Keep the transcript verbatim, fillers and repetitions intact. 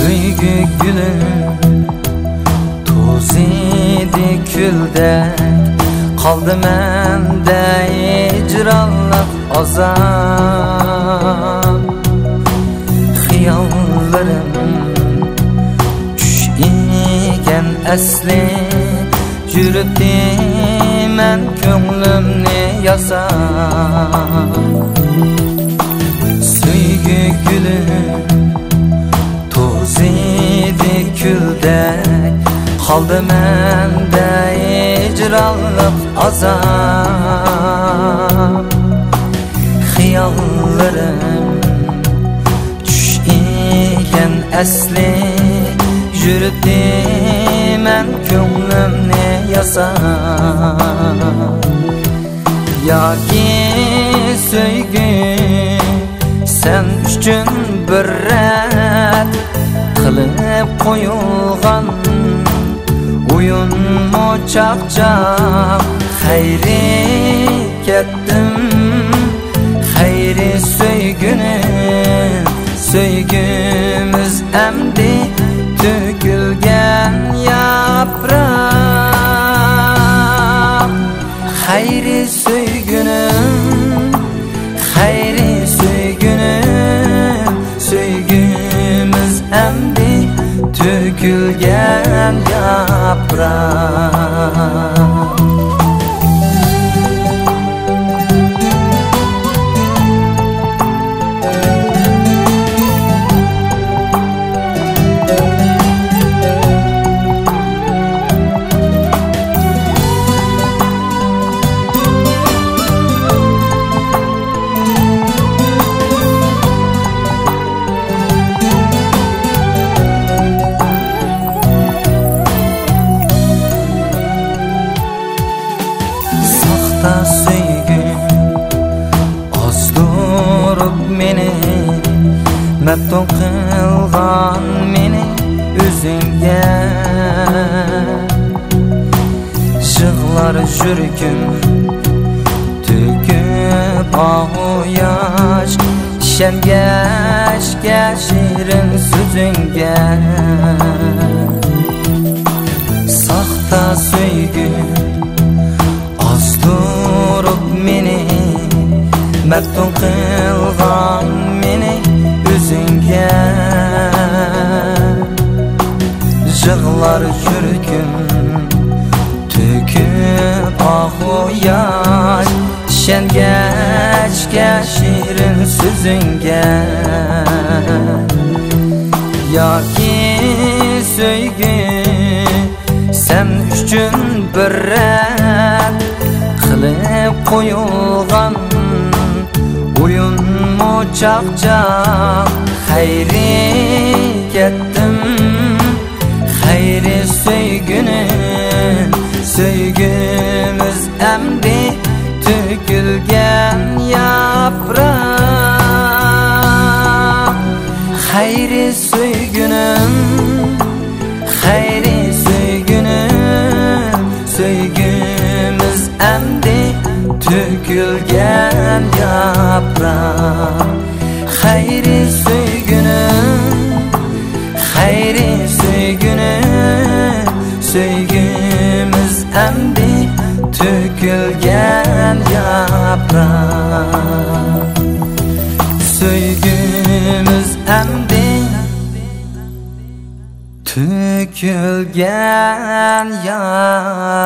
سۆيگۈ گۈلۈم توزىدى كۈلدەك، قالدى مەندە ھىجرانلىق ئازاب. خىياللىرىم چۈش ئىكەن ئەسلى، يۈرۈپتىمەن كۆڭلۈمنى ياساپ. سۆيگۈ گۈلۈم توزىدى كۈلدەك، قالدى مەندە ھىجرانلىق ئازاب. خىياللىرىم چۈش ئىكەن ئەسلى، يۈرۈپتىمەن كۆڭلۈمنى ياساپ. ياكى سۆيگۈ سەن ئۈچۈن بىر رەت قىلىپ قويۇلغان ئويۇنمۇ چاقچاق؟ خەيرى كەتتىم، خەيرى سۆيگۈنۈم، سۆيگۈمىز ئەمدى تۆكۈلگەن ياپراق. خەيرى سۆيگۈنۈم، خەيرى سۆيگۈنۈم، سۆيگۈمىز ئەمدى تۆكۈلگەن ياپراق. ساختا سۆيگۈ ئازدۇرۇپ مېنى، مەپتۇن قىلغان مېنى ئۆزۈڭگە. يىغلار يۈرىكىم تۆكۈپ ئاھۇ ياش، ئىشەنگەچكە شېرىن سۆزۈڭگە. ساختا سۆيگۈ ئازدۇرۇپ مېنى، مەپتۇن قىلغان مېنى ئۆزۈڭگە. يىغلار يۈرىكىم تۆكۈپ ئاھۇ ياش، ئىشەنگەچكە شېرىن سۆزۈڭگە. ياكى سۆيگۈ سەن ئۈچۈن بىر رەت قىلىپ قويۇلغان ئويۇنمۇ چاقچاق؟ خەيرى كەتتىم، خەيرى سۆيگۈنۈم، سۆيگۈمىز ئەمدى تۆكۈلگەن ياپراق. خەيرى سۆيگۈنۈم، خەيرى سۆيگۈنۈم، سۆيگۈمىز ئەمدى تۆكۈلگەن ياپراق. خەيرى سۆيگۈنۈم، خەيرى سۆيگۈنۈم، سۆيگۈمىز ئەمدى تۆكۈلگەن ياپراق. سۆيگۈمىز ئەمدى تۆكۈلگەن ياپراق.